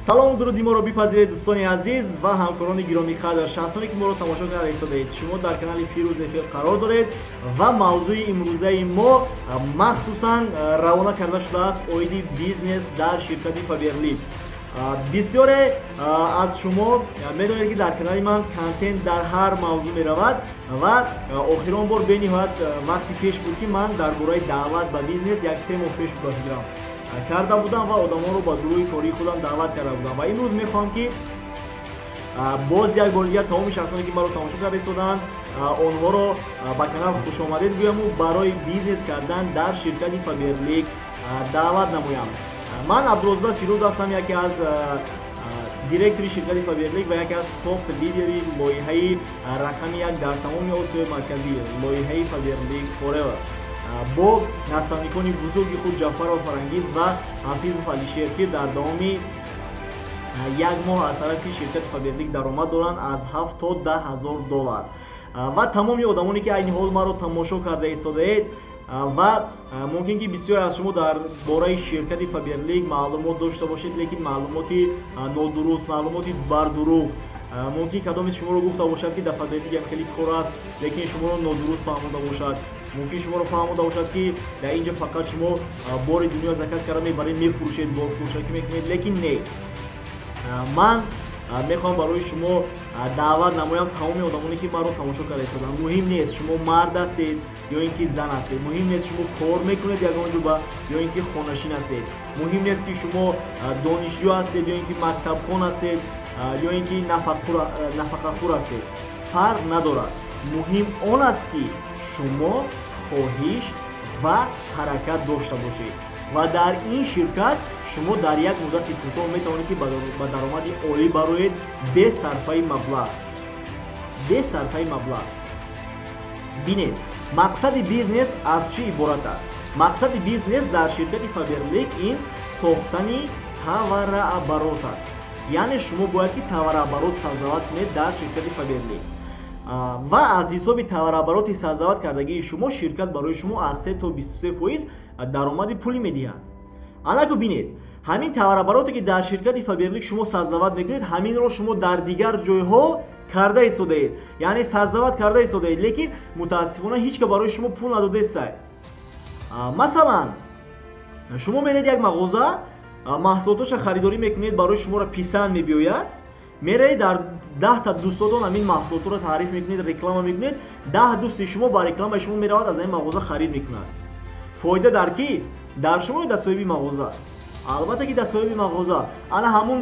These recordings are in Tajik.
Салому дуруди моро бипазиред, дӯстони азиз ва ҳамкорони гиромиқадр, шахсоне ки моро тамошо карда истодаед. Шумо дар канали Фирӯз Эфир қарор доред ва мавзӯи имрӯзаи мо махсусан равона карда шудааст оиди бизнес дар ширкати Фаберлик. Бисёре аз шумо медонед, ки дар канали ман контент дар ҳар мавзӯъ меравад ва охирон бор бениҳоят вақти пеш буд, ки ман дар бораи даъват ба бизнес як 3 моҳ пеш буд, ба фикрам, карда будам ва одамонро ба гурӯҳи кории худам даъват карда будам. Ва имрӯз мехоҳам, ки боз як бори дигар тамоми шахсоне, ки маро тамошо карда истодаанд, онҳоро ба канал хушомадед гӯяму барои бизнес кардан дар ширкати Фаберлик даъват намоям. Ман Абдуроззоқ Фирӯз ҳастам, яке аз директори ширкати Фаберлик ва яке аз топ лидери лоиҳаи рақами як дар тамоми Осиёи Марказӣ, лоиҳаи Фаберлик Forever, бо наставникони бузурги худ Ҷафаров Фарангиз ва Ҳафизов Алишер, ки дар давоми як моҳ аз тарафи ширкати Фаберлик даромад доранд аз 7 то 10 ҳазор доллар. Ва тамоми одамоне, ки айни ҳол маро тамошо карда истодаед ва мумкин ки бисёре аз шумо дар бораи ширкати Фаберлик маълумот дошта бошед, лекин маълумоти нодуруст, маълумоти бардурӯғ. Мумкин кадоме шуморо гуфта бошад, ки дар Фаберлик як хеле кор аст, лекин шуморо нодуруст фаҳмода бошад. Мумкин шуморо фаҳмода бошад, ки дар ин ҷо фақат шумо бори дунё заказ карда мебаред, мефурӯшед, борфурӯшакӣ мекунед, лекин не. Ман мехоҳам барои шумо даъват намоям тамоми одамоне, ки маро тамошо карда истоданд. Муҳим нест, шумо мард ҳастед ё ин ки зан ҳастед, муҳим нест, шумо кор мекунед ягон ҷо ё ин ки хонашин ҳастед, муҳим нест, ки шумо донишҷӯ ҳастед ё ин ки мактабхон ҳастед ё ин ки нафақахӯр ҳастед, фарқ надорад. Муҳим он аст, ки шумо хоҳиш ва ҳаракат дошта бошед ва дар ин ширкат шумо дар як муддати кӯтоҳ метавонед, ки ба даромади олӣ бароед бе сарфаи маблағ, бе сарфаи маблағ. Бинед, мақсади бизнес аз чӣ иборат аст? Мақсади бизнес дар ширкати Фаберлик ин сохтани товарооборот аст, яъне шумо бояд ки товарооборот создавать кунед дар ширкати Фаберлик ва аз ҳисоби товарообороти создавать кардагии шумо ширкат барои шумо аз 3 то 23% даромади пулӣ медиҳад. Анаку бинед, ҳамин товарообороте, ки дар ширкати Фаберлик шумо создавать мекунед, ҳаминро шумо дар дигар ҷойҳо карда истодаед, яъне создавать карда истодаед, лекин мутаассифона ҳеҷ ка барои шумо пул надодаеста. Масалан, шумо меред як мағоза, маҳсулотоша харидорӣ мекунед, барои шуморо писанд мебиёяд, меравед, дар 10-та дӯстотон ҳамин маҳсулотро таъриф мекунед, реклама мекунед, 10 дӯсти шумо ба рекламаи шумо меравад, аз ҳамин мағоза харид мекунад. Фоида дар кӣ? Дар шумо ё дар соҳиби мағоза? Албатта ки дар соҳиби мағоза. Ана ҳамун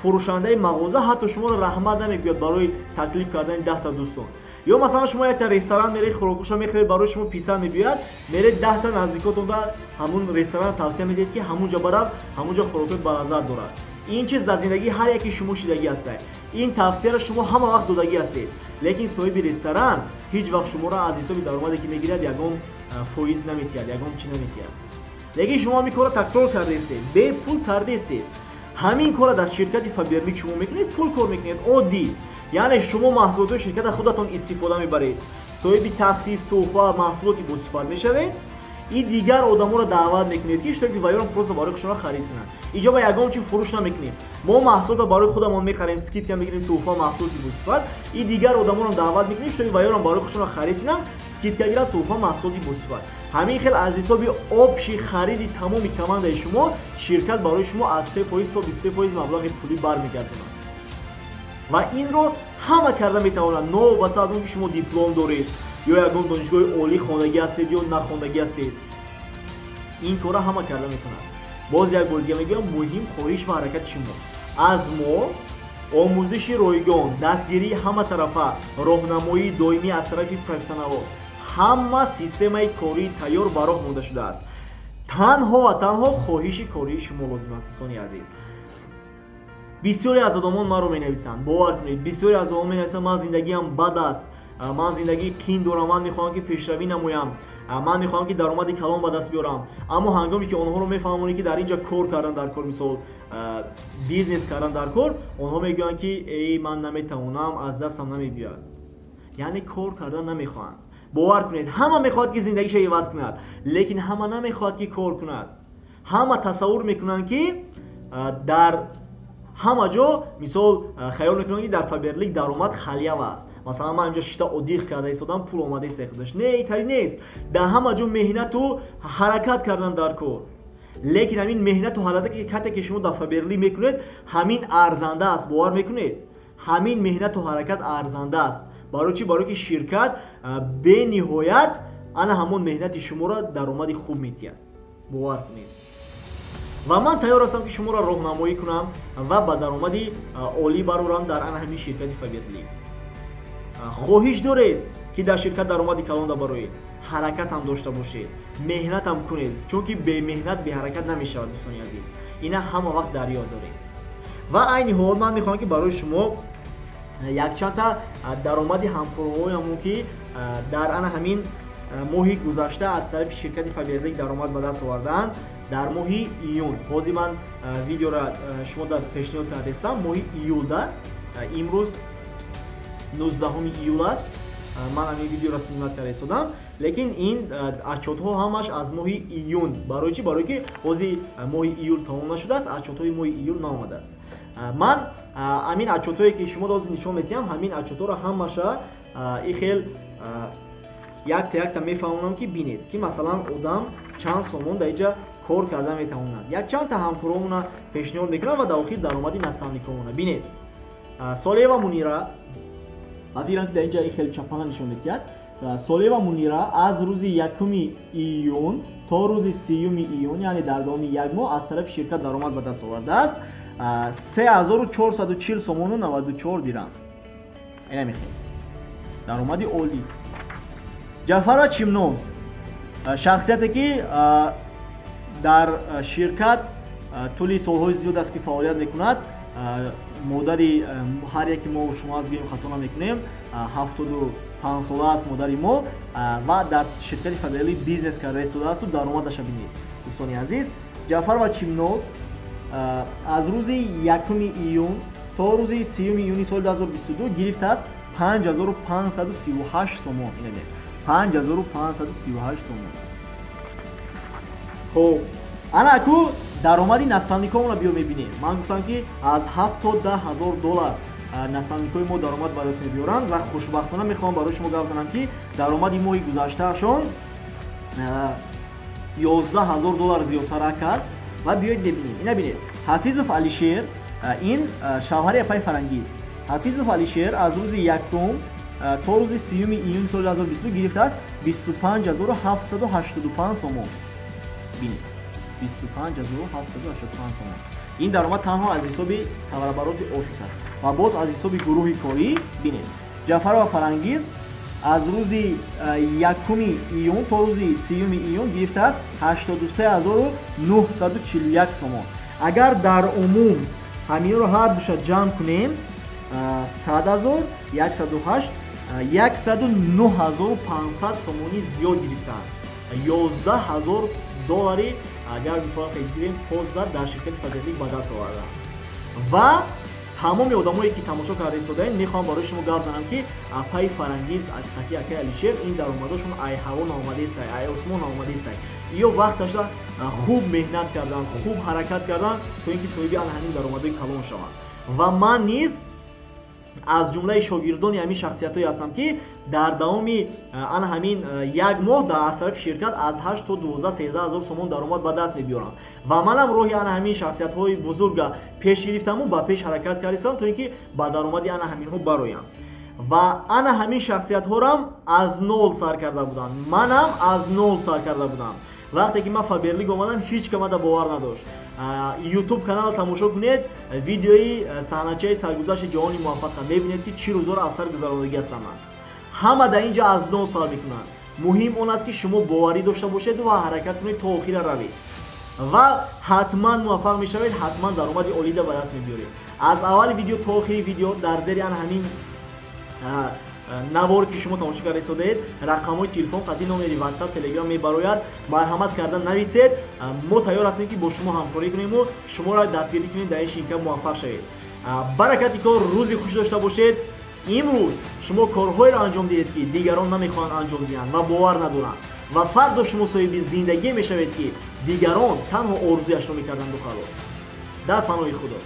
фурӯшандаи мағоза ҳатто шуморо раҳмат намегӯяд барои таклиф кардани 10-та дӯстон. Ё масалан, шумо якта ресторан меред, хӯрокуша мехӯред, барои шумо писанд мебиёяд, меред, 10-та наздикотонда ҳамун ресторан тавсия медиҳед, ки ҳамунҷа барав, ҳамунҷа хӯрокҳои балаззат дорад. Ин чиз дар зиндагии ҳар яки шумо шидагӣ ҳастад. Ин тавсияро шумо ҳама вақт додагӣ ҳастед, лекин соҳиби ресторан ҳеҷ вақт шуморо аз ҳисоби даромаде, ки мегирад, ягон фоиз наметиҳад, ягон чӣ наметиҳад. Лекин шумо ҳамин корро такрор кардаистед, бепул кардаистед. Ҳамин корро дар ширкати Фаберлик шумо мекунед, пул кор мекунед оддӣ, яъне шумо маҳсулотҳои ширката худатон истифода мебаред, соҳиби тахфиф, тӯҳфа, маҳсулоти босифат мешавед и дигар одаморо даъват мекунед, ки иштироки ваёрам просто барои худшона харид кунанд. Инҷо ба ягон чи фурӯш намекунем, мо маҳсулотро барои худамон мехарем, скидка мегирем, тӯҳфа, маҳсулоти босифат, и дигар одаморо даъват мекунем, иштироки ваёрам барои худшона харид кунанд, скидка гиранд, тӯҳфа, маҳсулоти босифат. Ҳамин хел аз ҳисоби общий хариди тамоми командаи шумо ширкат барои шумо аз 3% то 23% маблағи пулӣ бармегардонад. Ва инро ҳама карда метавонанд, новобаста аз он ки шумо диплом доред ё ягон донишгоҳи олӣ хондагӣ ҳастед ё нахондагӣ ҳастед. Ин корро ҳама карда метавонанд. Боз як бори дига мегӯям, муҳим хоҳиш ва ҳаракати шумо. Аз мо омӯзиши ройгон, дастгирии ҳаматарафа, роҳнамоии доимӣ аз тарафи профессионалҳо, ҳама системаи кории тайёр ба роҳ монда шудааст. Танҳо ва танҳо хоҳиши кории шумо лозим аст. Дӯстони азиз, бисёре аз одамон маро менависанд, бовар кунед, бисёре аз одамон менависанд: «Ман зиндагиам бад аст, ман зиндагии қин дорам, ман мехоҳам, ки пешравӣ намоям, ман мехоҳам, ки даромади калон ба даст биёрам». Аммо ҳангоме ки онҳоро мефаҳмонӣ, ки дар ин ҷо кор кардан дар кор, мисол, бизнес кардан дар кор, онҳо мегӯянд, ки эй, ман наметавонам, аз дастам намебиёяд, яъне кор кардан намехоҳанд. Бовар кунед, ҳама мехоҳад, ки зиндагиша иваз кунад, лекин ҳама намехоҳад, ки кор кунад. Ҳама тасаввур мекунанд, ки дар Ҳама ҷо мисол хаёл мекунанд, ки дар Фаберлик даромад халява аст. Масалан, ман инҷо шита одиқ карда истодам, пул омада иста худаш. Не, итари нест. Дар ҳама ҷо меҳнату ҳаракат кардан дар кор. Лекин ҳамин меҳнату ҳаракате, ки шумо дар Фаберлик мекунед, ҳамин арзанда аст, бовар мекунед? Ҳамин меҳнату ҳаракат арзанда аст. Барои чӣ? Барои ки ширкат бениҳоят ана ҳамон меҳнати шуморо даромади хуб метиҳад. Бовар кунед. Ва ман тайёр ҳастам, ки шуморо роҳнамоӣ кунам ва ба даромади олӣ барорам дар ана ҳамин ширкати Фаберлик. Хоҳиш доред, ки дар ширкат даромади калон бароед, ҳаракатам дошта бошед, меҳнатам кунед, чунки бемеҳнат, беҳаракат намешавад, дӯстони азиз. Ина ҳама вақт дар ёд доред. Ва айни ҳол ман мехоҳам, ки барои шумо якчандта даромади ҳамкорҳоямон, ки дар ана ҳамин моҳи гузашта аз тарафи ширкати Фаберлик даромад ба даст овардаанд, дар моҳи июн. Ҳозир ман видеора шумо дар пешниҳод кардастам моҳи июлда. Имрӯз 19 июл аст, ман ҳамин видеоро снимать карда истодам, лекин ин отчётҳо ҳамаш аз моҳи июн. Барои чӣ? Барое ки ҳозир моҳи июл тамом нашудааст, отчётҳои моҳи июл наомадааст. Ман ҳамин отчётҳое, ки шумо ҳозир нишон медиҳам, ҳамин отчётҳоро ҳамаша и хел якта якта мефаҳмонам, ки бинед, ки масалан одам чанд сомон дар инҷа кор карда метавонад. Якчандта ҳамкоромона пешниҳод мекунам ва дар охир даромади наставникомона. Бинед, Солева Мунира, ба фикрам, ки дар инҷа хеле чапана нишон медиҳад. Солева Мунира аз рӯзи 1 июн то рӯзи 30 июн, яъне дар давоми як моҳ, аз тарафи ширкат даромад ба даст овардааст 3440 сомону 94 дирам. Ина мехел даромади олӣ. Ҷафарова Чимноз, шахсияте, ки дар ширкат тӯли солҳои зиёд аст, ки фаъолият мекунад, модари ҳар яке мо шумо аз гӯем, хато намекунем, 75 сола аст модари мо ва дар ширкати Фаберлик бизнес карда истодаасту даромадаша бинед, дӯстони азиз. Ҷафарова Чимноз аз рӯзи 1 июн то рӯзи 30 июни соли 2022 гирифтааст 5538 сомон. Ина 5538 сомон. Хоб, ана ку даромади наставникомона биё мебинем. Ман гуфтам, ки аз 7 то 10 ҳазор доллар наставникои мо даромад ба даст мебиёранд ва хушбахтона мехоҳам барои шумо гап занам, ки даромади моҳи гузаштаашон 11 ҳазор доллар зиёдтарак аст. Ва биёед мебинем. Ина бинед, Ҳафизов Алишер, ин шавҳари апаи Фарангиз. Ҳафизов Алишер аз рӯзи якум то рӯзи 30 июни соли 2022 гирифтааст 25 785 сомон. Бинед, 25 785 сомон. Ин даромад танҳо аз ҳисоби товарообороти офис аст. Ва боз аз ҳисоби гурӯҳи корӣ бинед, Ҷафарова Фарангиз аз рӯзи 1 июн то рӯзи 30 июн гирифтааст 83 941 сомон. Агар дар умум ҳаминро ҳар душа ҷамъ кунем, 100 0, 108, 109 500 сомонӣ зиёд гирифтаанд. 11 000 доллари, агар мисол гирем, поза дар ширкати Фаберлик ба даст оварданд. Ва тамоми одамое, ки тамошо карда истодаед, мехоҳам барои шумо гап занам, ки апаи Фарангиз, қати акаи Алишер, ин даромадошон ай ҳаво наомадаистай, ай осмон наомадаистай. Ё вақташа хуб меҳнат карданд, хуб ҳаракат карданд, то ин ки соҳиби ана ҳамин даромадои калон шаванд. Ва ман низ аз ҷумлаи шогирдони ҳамин шахсиятҳое ҳастам, ки дар давоми ана ҳамин як моҳ дар аз тарафи ширкат аз 8 то 12, 13 ҳазор сомон даромад ба даст мебиёрам. Ва манам роҳи ана ҳамин шахсиятҳои бузурга пеш гирифтаму ба пеш ҳаракат кардистам, то ин ки ба даромади ана ҳаминҳо бароям. Ва ана ҳамин шахсиятҳорам аз нол сар карда буданд, манам аз нол сар карда будам. Вақте ки ман Фаберлик омадам, ҳеҷ камада бовар надошт. Ютуб канал тамошо кунед, видеои саҳначаи саргузашти ҷавони муваффақа, мебинед, ки чӣ рӯзоро аз сар гузаронидагӣ ҳастам ман. Ҳама дар ин ҷо аз нол сар мекунанд. Муҳим он аст, ки шумо боварӣ дошта бошед ва ҳаракат кунед, то охира равед ва ҳатман муваффақ мешавед, ҳатман даромади олида ба даст мебиёред. Аз аввали видео то охири видео дар зери ана ҳамин навор, ки шумо тамошо карда истодаед, рақамҳои телефон қати номери Ватсап, Телеграм мебарояд. Марҳамат карда нависед. Мо тайёр ҳастем, ки бо шумо ҳамкорӣ кунему шуморо дастгирӣ кунем, дар ин шинка муваффақ шавед. Баракати кор, рӯзи хуш дошта бошед. Имрӯз шумо корҳоеро анҷом диҳед, ки дигарон намехоҳанд анҷом диҳанд ва бовар надоранд, ва фардо шумо соҳиби зиндагие мешавед, ки дигарон танҳо орзуяшро мекарданду халос. Дар паноҳи Худо.